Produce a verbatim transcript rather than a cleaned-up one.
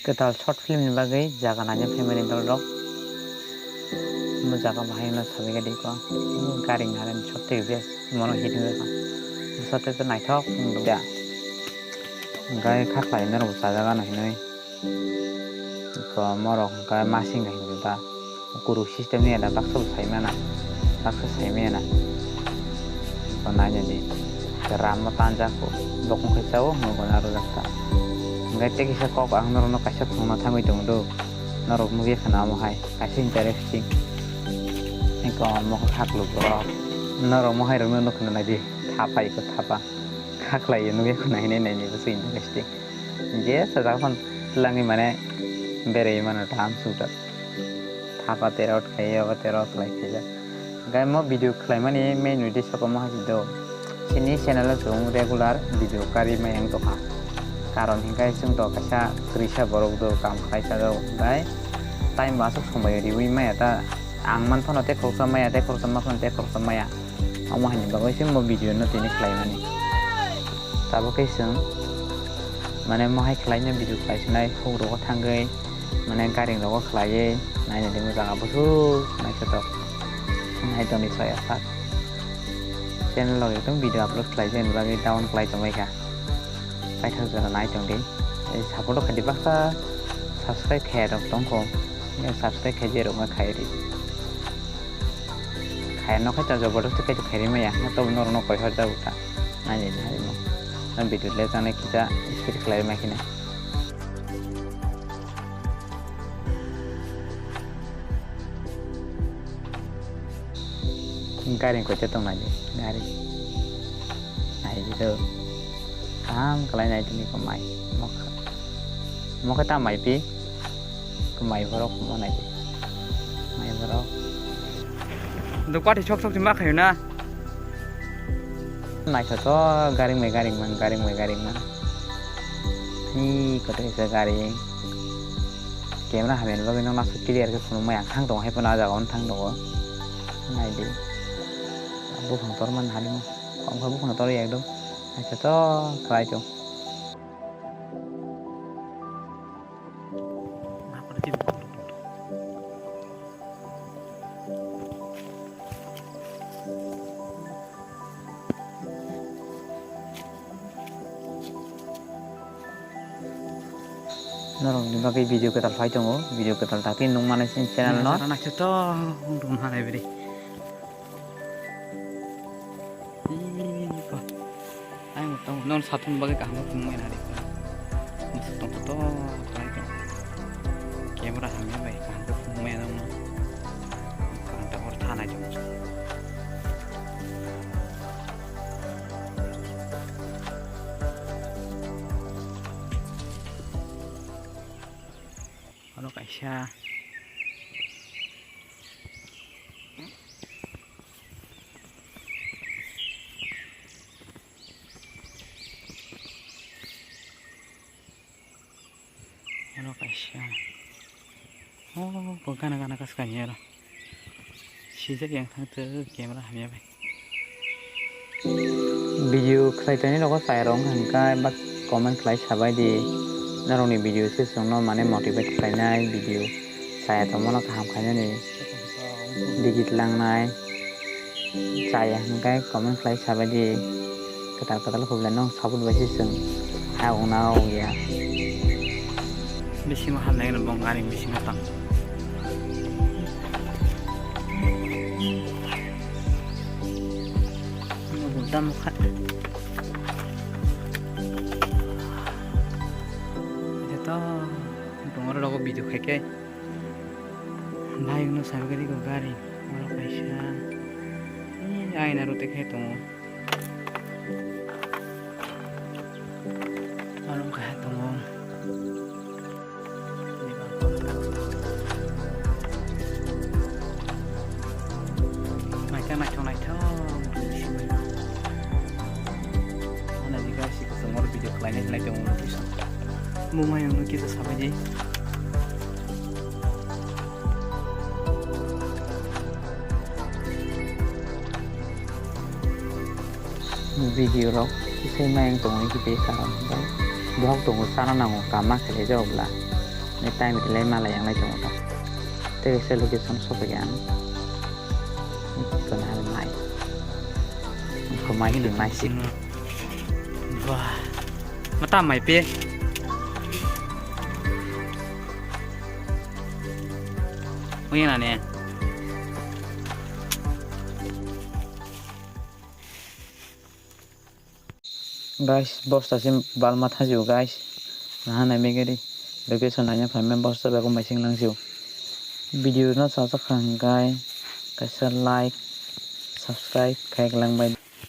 Kwtal short film ni bagwi jaga naina phaimani dolrok. Omo jaga bahai no sabai khe diko. Omo gari naren short twi bes mono hit wngkha. Bwsate to naithok wngkha. Hwnkhe kha khlai norok bo chajagano hinwi. Iko morok hwnkhe masing hai hinwi ba. Kuru system ni ada baksa bo sai mana, baksa sai maya na. Bo naina di. Ram mo tanjak ko, bokong khai chao, mo bo naro jak ta. Hwnkhe tei kisa kok ang norok no kaisa phunukna thangwi tongo do. Norok nugwi khna omo hai, kaisa interesting. Eko mo kha khaklu borok. Norok mo hai rok no nukna nai di. Thapa iko thapa. Kha khlai nugwi khna hinwi nai ni bo se interesting. Je sajak phano twlangwi mane beraiwi mano, taham sujak. Thapa terot khai, abo terot khlai khaijak. Hwnkhe mo video khlaimani main uddesho khe omo hai se do. Chini channel o chwng regular video karwi maya wng tongkha. Karon hinkhe chwng to kaisa kwrwisa borok do, kam khlai sajak, hwnkhe time bo aswk somoi riwi maya ta. Ang man phano tei khoroksa maya, tei khoroksa ma phano tei khoroksa maya. Omo haini bagwi se mo video no tini khlaimani. Tabuk khe chwng mane mo hai khlaina video khlai sinai huk rogo thangwi mane gari rogo khlaiwi naina di mo jaga busu naithotok nai tongdi soya sak. Channel rok ekdom video upload khlai jani bagwi down khlai tongbai kha. Paithak jora nai tongdi. Ei support khaidi baksa subscribe khaiya rok tongkho. Subscribe khaidi rok ma khai di. Khaina khe ta jobordosti khe to khairi maya, na to norok no koi hor jago ta. Nai nai nai mo. Na video le jang nai kisa speed khlai ma khina. Gari koi ta tong nai di, gari. Nai di to. Kaham khlai nai tini ko mai. Mokha. Mokha ta mai pi. Ko mai borok mo nai di. Mai borok. Do kwati sok sok ma khayo na. Naitho to garing mai garing man, garing mai garing man. Ni koto isa garing. Camera hamya ni bagwi nang nasu clear khe phunuk maya ang thang tongo, hai phano ah jaga o thang tongo. Nai di. Buphang tor man halimo. Kom kha buphang tor ya ekdom. Naitho to khlai tong. Norok ni bagwi video kwtal phai tongo, video kwtal ta phi nung mano chini channel no. Naithotok wngtong ha nai bwrwi. Ih, ba. Ayang tong non satung bagwi kaham phunukmani hari. Musu tong to khlai tong. Camera hamya bai kaham phunukmani ano. Kaham ta or thanai tong. Oro kaisa. Oro kaisa. Oh, bo gana gana kaskang ni oro. Sijak yang thang tw camera hamya bai. Video khlai tani rogo chaya rok wngkha hwnkhe bak comment khlai sabai di. Norokni video se chwngno mane motivate khlainai video chaya tongmano kaham khainani. Digit langnai chaya hwnkhe comment khlai sabai di. Kwtal kwtal khublai no. Sabut bai se chwng. Aogna aogya. Bisingo hamnai no bong gari bisingo tang. Tamo kha. Joto dongor rogo video khaikhe. Bhai no sabi gari ko gari. Oro kaisa. Aina rute khai tongo. Aro wngkha tongo. Naithok naithok naithok. Ano ni guys, iko tongo video khlainai khlai tongo. Bumai ang no kisa sabai di. Video rok kisai mayang tongo hwnkhe karon hwnkhe bohok tongo, chana nango, kama khe jago bwla. Time khe lai malai yang lai tongo to. Tei kaisa location sopai ang. Kono hai mai. Ko mai si mai si. Wah. Mata mai pe. Ui na ne. Guys, bosta sim balma thajiu guys. Naha nai megeri. Location naina phaima bosta bego maising langjiu. Video no sasak khang guys. Kaisa like, subscribe khai lang bai.